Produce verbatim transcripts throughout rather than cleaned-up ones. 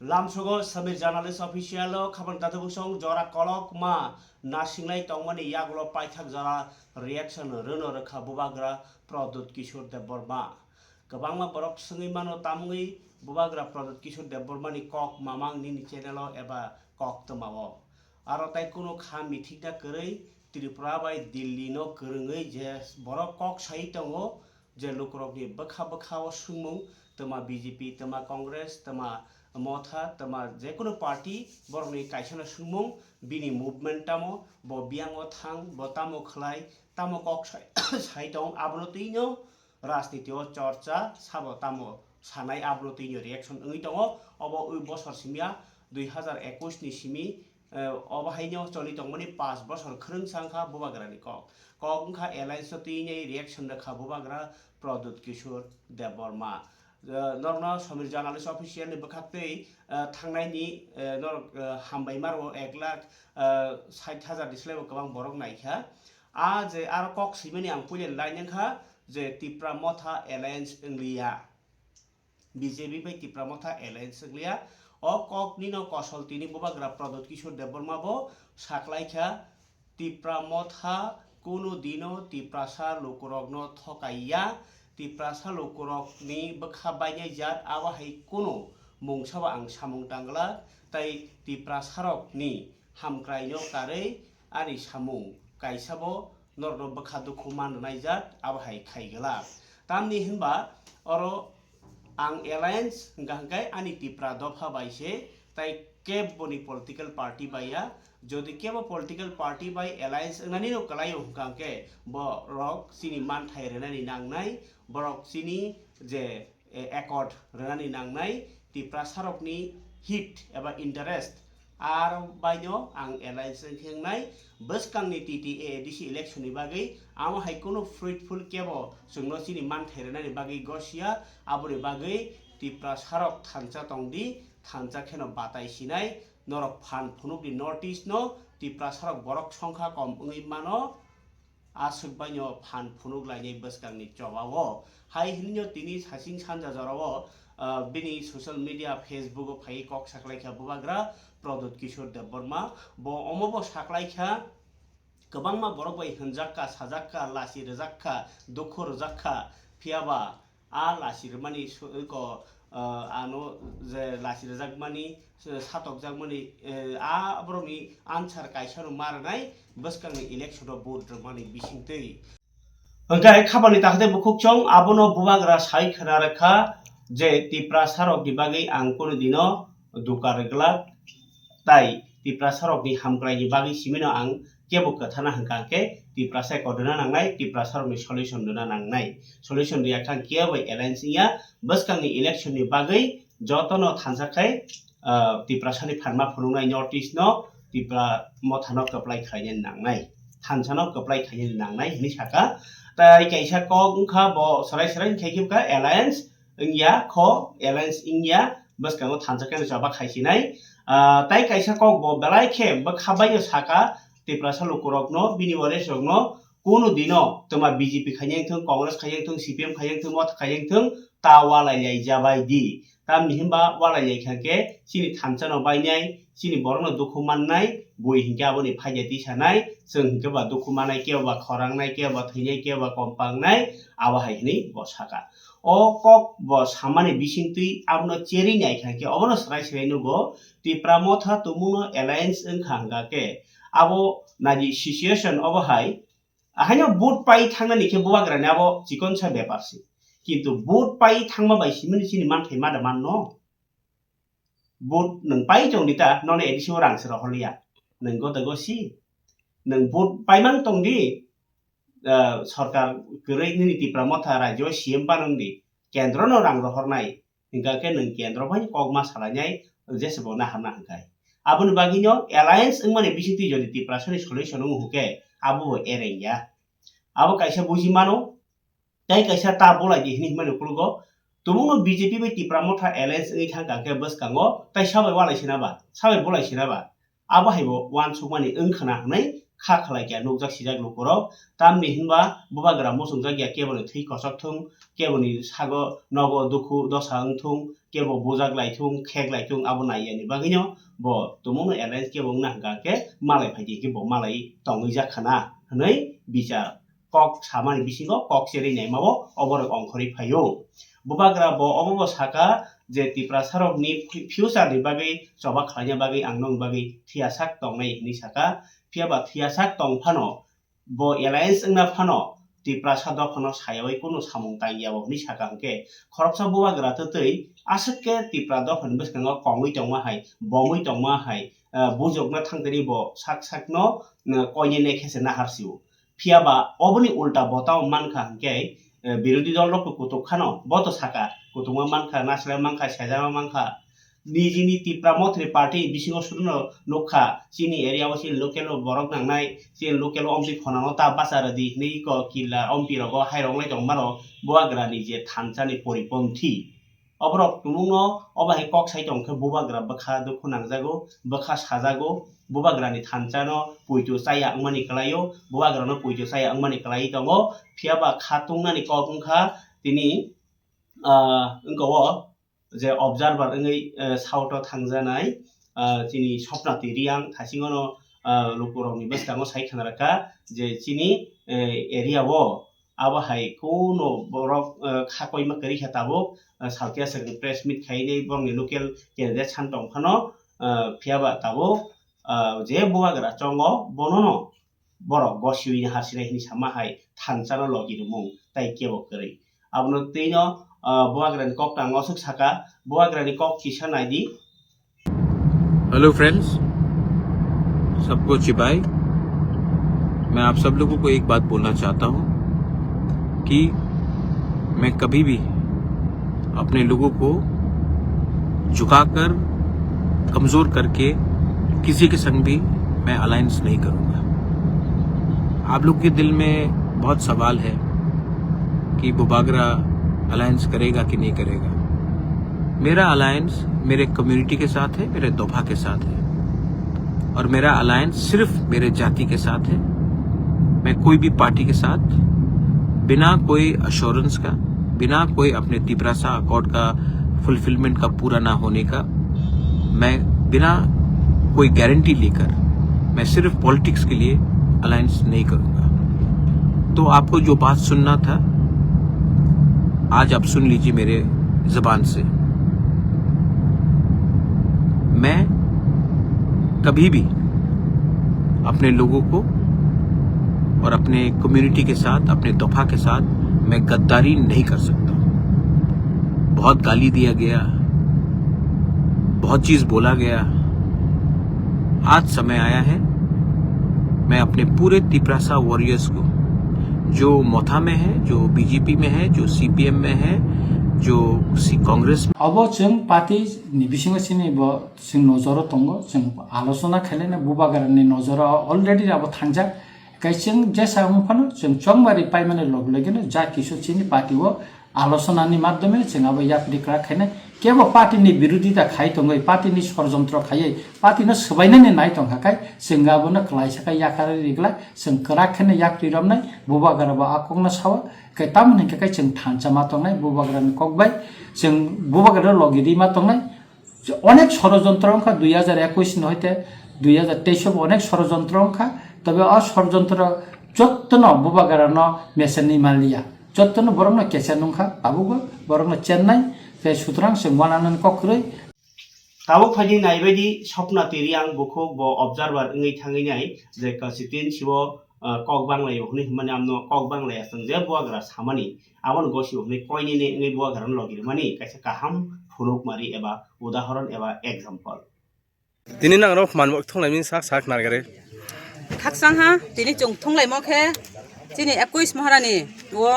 Lamsogo Samir Journalist Official o khabang tatubuk song jora kolok ma nasinglai tongmani yagulo paithak jora reaction rwno rwkha bubagra Pradyut Kishore Debbarma. Kwbangma borok swngwi mano tamungwi bubagra Pradyut Kishore Debbarmani kok mamang nini channel o eba kok twmao. Aro tai kunu kha mithikna kwrwi Tripura bai Delhi no kwrwngwi je borok kok sai tongo, je lukurokni bwkha bwkha o swngmung, twma B J P, twma Congress, twma Motha, twma jekunu party, borokni kaisano swngmung, bini movement tamo, bo biyango thang, bo tamo khlai, tamo kok sai, sai tong, abono twino rajniti o chorcha, sabo tamo sanai, abono twino reaction wngwi tongo. Obo ui bosor simya dui hazar ekush ni simi, eh, obo haino choli tongmani paanch bosor khwrwngsa wngkha bubagrani kok. Kok wngkha alliance o twinai reaction rwkha bubagra Pradyut Kishore Debbarma. Eh, norokno Samir Journalist Official ni bwkhak twi, eh, thangnaini, eh, norok, eh, hambai maro ek lakh, eh, sait hajar ni slai bo kwbang borok naikha. A je aro kok swimani ang puila line wngkha je Tipra Motha alliance wngliya. B J P bai Tipra Motha alliance wnglia. O kok nino kosol tini bubagra Pradyut Kishore Debbarma bo saklaikha, Tipra Motha kunu dino Tiprasa lukurokno thokaiya, Tiprasa lukurokni bwkha bainai jat abo hai kunu mungsabo ang samung tangla, tai Tiprasarokni hamkraino karwi ani samung kaisabo norokno bwkha dukhu man rwnai jat abo hai khai glak. Tamni hinba oro ang alliance hwnkha hwnkhe ani Tipra dopha bai se, tai keboni political party bai ya. Jodi kebo political party bai alliance wngnani no kwlaio hwnkha hwnkhe borok chini manthai rwnani nangnai, borok chini je eh, accord rwnani nangnai, Tiprasarokni hit eba interest, aro baino ang alliance wngkhe wngnai. Bwskangni T T A A D C election ni bagwi amo hai kunu fruitful kebo chwngno chini manthai rwnani bagwi gosia, aboni bagwi Tiprasarok thansa tongdi, thansa kheno batai sinai, norok phan phunukni North East no Tiprasarok borok songkha kom wngwi mano. Aswk baino phan phunuk lainai bwskangni chobao. Hai hinwino tini saching sanja jorao, ah, bini social media Facebook o phaiwi kok saklaikha bubagra Pradyut Kishore Debbarma. Bo omo bo saklaikha, kwbangma borok bai hwnjakkha, sajakkha, lachi rwjakkha, dukhu rwjakkha, phiyaba a lachi rwmani su-, ko, ah, ano je lachi rwjakmani, eh, satokjakmani, eh, a borokni answer kaisa rok ma rwnai bwskangni election o vote rwmani bisingtwi. Hwnkhe khabani takhte bukhuk chong abono bubagra sai khwna rwkha je Tiprasarokni bagwi ang kunu dino duka rwglak, tai Tiprasarokni hamkraini bagwi simino ang kebo kwthana hwnkha khe Tiprasa eko rwna nangnai, Tiprasarokni solution rwna nangnai. Solution rwya khe ang kebo bai alliance wngya, bwskangni election ni bagwi jotono thansa khai, ah, Tiprasani phanma phunuknai North East no Tipra Mothano kwplai khlainani nangnai, thansano kwplai khlainani nangnai hinwi saka. Tai kaisa kok wngkha bo serai serai khai khe wngkha alliance wngya kho, alliance wngya, bwskango thansa khe choba khaisinai. Ah, tai kaisa kok bo belai khe bwkha baino saka Tiprasa lukurokno, bini warriors rokno, kunu dino twma B J P khaina wngthung, Congress khaina wngthung, C P M khaina wngthung, Motha khaina wngthung, ta walai lai jabai di. Tamni hinba walai lai kha khe chini thansa no bainai, chini borok no dukhu mannai, bui hinkhe aboni phaida tisanai, chwng hinkhe ba dukhu manai, kebo ba khorang nai, kebo ba thwinai, kebo ba kom pangnai, abo hai hinwi bo saka. O kok bo samani bisingtwi abono cherwi nai kha khe obono swrai swrai nugo, Tipra Motha tumungno alliance wngkha hwnkha khe abo naidi situation obo hai, ahaino vote pai thangnani khe bubagrani abo chikonsa bepar se. Kintu vote pai thangma bai simani chini manthai ma da manno? Vote nwng pai tongdi ta, nono A D C o rang se rohorliya. Nwng gotego si. Nwng vote paimang tongdi, ah, sorkar kwrwi nini Tipra Motha rajyo C M panwngdi. Kendro no rang rohornai. Hingkha khe nwng kendro bai kok ma salainai, jese bo naharna hwnkhe. Aboni bagwino alliance wngmani bisingtwi jodi Tiprasani solution wng hwnkhe, abo bo ereng ya. Abo kaisa buji mano, tei kaisa ta bolai di hinwi himani ukologo. Tumungno B J P bai Tipra Motha alliance wngwi thangkha khe bwskango, tei sabai walai sina ba, sabai bolai sina ba. Abo hai bo uansukmani wngkhwna hwnwi kha khlai khe nukjak sijak lukurok. Tamni hinba bubagra muchungjak ya keboni thwi kochok thung, keboni sago nogo dukhu dosa wng thung, kebo bujak lai thung, khek lai thung, abo nai yani bagwino bo tumungno alliance kebo wngna hwnkha khe malai phai di khe bo malai tongwi jak khana hwnwi bichar kok samani bisingo kok cherwi naimao oborok ongkhorwi phaio. Bubagra bo obo bo saka je Tiprasarokni fu-, future ni bagwi choba khlaina bagwi ang nokni bagwi thiyasak tongnai hwnwi saka, phiyaba thiyasak tong phano bo alliance wngna phano Tiprasa dophano sayawi kunu samung tangya bo hwnwi saka hwnkhe khoroksa bubagra twtwi aswk khe Tipra dophani bwskango kongwi tongma hai, bomwi tongma hai, ah, bujokna thangtini bo sak sakno, ah, koinene khe se nahar sio. Phiyaba oboni ulta bo tamo mankha hwnkhe, eh, birodhi dol rok kutuk khano, bo to saka, kutungma mankha, nasilai mankha, sejama mankha. Nijini Tipra Motri Party bisingo suduno nukha, chini area o chini local o borok nangnai, chini local o omtwi phonano ta bacha rwdi hinwi ko killa ompi rogo hai rok lai tongma rok, bubagra ni je thansa ni poriponthi. Oborok tumungno obo hai kok sai tong khe bubagra bwkha dukhu nangjago, bwkha sajago, bubagrani thanchano poito chaya wngmani kwlaio, bubagrano poito chaya wngmani kwlaiwi tongo. Phiyaba kha tungnani kok wngkha tini, ah, wngka o je observer wngwi, eh, south o thangjanai, ah, chini Swapna Twi Reang thaisingono, ah, lukurokni bwskango sai khna rwkha je chini, eh, area o abo hai kuno borok, eh, kha koima kwrwi kha tabuk, eh, salkhe aswk press meet khainai borokni local candidate san tong phano, eh, phiyaba tabuk, eh, je bubagra chongo bonono borok gosiwi harsinai hinwi sama hai thanchano logi rwmung tai kebo kwrwi. Abono twino, ah, bubagrani kok tang oswk saka, bubagrani kok kisa naidi. Hello friends, सबको चिबाई। मैं आप सब लोगों को एक बात बोलना चाहता हूँ कि मैं कभी भी अपने लोगों को झुकाकर, कमज़ोर करके किसी के संग भी मैं अलायंस नहीं करूँगा। आप लोग के दिल में बहुत सवाल है कि बुबागरा अलायंस करेगा कि नहीं करेगा। मेरा अलायंस मेरे कम्युनिटी के साथ है, मेरे दोफा के साथ है, और मेरा अलायंस सिर्फ मेरे जाति के साथ है। मैं कोई भी पार्टी के साथ बिना कोई अश्योरेंस का, बिना कोई अपने तिपरासा अकॉर्ड का फुलफिलमेंट का पूरा ना होने का मैं बिना कोई गारंटी लेकर मैं सिर्फ पॉलिटिक्स के लिए अलायंस नहीं करूँगा। तो आपको जो बात सुनना था, आज आप सुन लीजिए मेरे ज़बान से। मैं कभी भी अपने लोगों को और अपने कम्युनिटी के साथ, अपने दोफा के साथ मैं गद्दारी नहीं कर सकता। बहुत गाली दिया गया, बहुत चीज़ बोला गया। आज समय आया है मैं अपने पूरे तिपरासा वॉरियर्स को, जो मोथा में है, जो बीजेपी में है, जो सीपीएम में है, जो सी-, कांग्रेस में। Obo chwng party ni bisingo chini bo chwng nojoro tongo, chwng alochona khailai na bubagra ni nojoro already abo thangjak. Kai chwng jesa wng phano chwng chongbari paimani log logino ja kisu chini party o alochona ni madhyome chwng abo yapri kwrak khainai. Kebo party ni birodita khai tongwi, party ni sorjontro khaiwi, party no swbainani nai tongkha kai chwng abono kwlaisa khe yakarwi rigla chwng kwrak khainai yapri romnai. Bubagra bo a kokno sao, kai tamoni hwnkhe kai chwng thansa ma tongnai bubagra ni kok bai, chwng bubagra logi ri ma tongnai. Onek sorojontro wngkha dui hajar ekwis ni hoite dui hajar teis o bo onek sorojontro wngkha, tobe o sorojontro jottono bubagrano mesenwi manliya, jottono borokno kecha nungkha, tabukbo borokno chennai, tei sutrang chwng uananani kok kwrwi. Tabuk phaidi naibaidi Swapna Twi Reang bukhuk bo observer wngwi thangwi nai je constituency o, ah, kok banglaio hwnwi hwnmani amno kok banglaiya chwng je bubagra samani abono gosio hwnwi koinene wngwi bubagrano logi rwmani kaisa kaham phunukmari eba udahoron eba example. Tini nang rok manbo thonglai mini sak sak nargari. Khaksang ha tini chwng thunglaimo khe chini ekwis Maharani o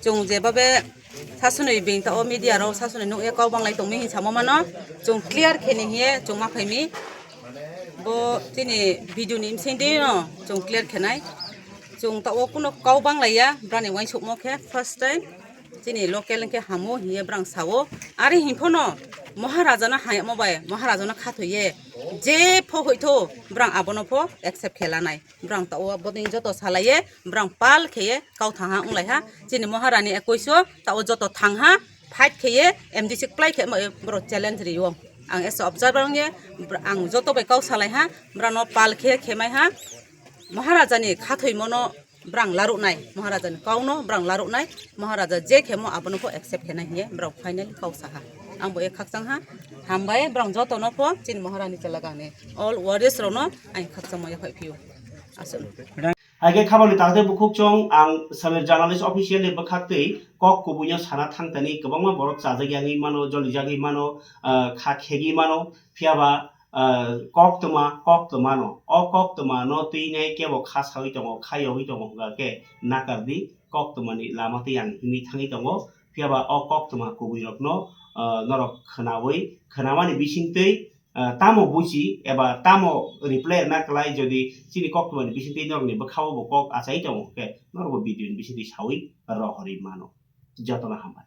chwng jeba be sasonwi beng ta o media rok sasonwi nukya kok banglai tongmi hinwi samo mano chwng clear khe ni hiye chwng ma phaimi bo chini video ni bsing de no chwng clear khe nai chwng ta o kuno kok banglaiya brani uansukmo khe first time. Chini local hwnkhe hamo hiye brang sao. Ari hinphano Maharaja no hayamo bai Maharaja no khathoye je pho hoitho brang abono pho accept khe lanai. Brang tao bodin joto salaye brang pal kheye kau thangha wnglaiha. Chini Maharani ekwis o tao joto thangha. fight kheye M D C kwplai khe borok challenge rio. Ang as a observer wngye ang joto bai kok salai ha, borokno pal khe khemai ha. Maharaja ni khathoimo no borok laruknai, Maharaja ni kok no borok laruknai, Maharaja je khemo abono pho accept khenai hiye borok finally kok saha. Ang bo e khakchang ha, hambai borok joto no pho chini Maharani chwla gangni all warriors rok no ang khakchangma yaphai phio. Aswk. Haikhe khabangni takhuk bukhuk chwng ang Samir Journalist Official ni bwkhak twi kok kubui no sana thangtani kwbangma borok chajak yangwi mano, jolijagwi mano, ah, kha khegwi mano, phiyaba, ah, koktwma, koktwma no, o koktwma no twi nai kebo kha sawi tongo, kha yogwi tongo hwnkha khe nakardi, koktwma ni lama twi ang himwi thangwi tongo, phiyaba o koktwma kubui rok no, ah, norok khwnawi, khwnamani bisingtwi, ah, tamo buji eba tamo reply rwna kwlai, jodi chini koktwmani bisingtwi norokni bwkhao bo kok achai tongo khe norokbo video ni bisingtwi sawi rohorwi mano. Jotono hambai.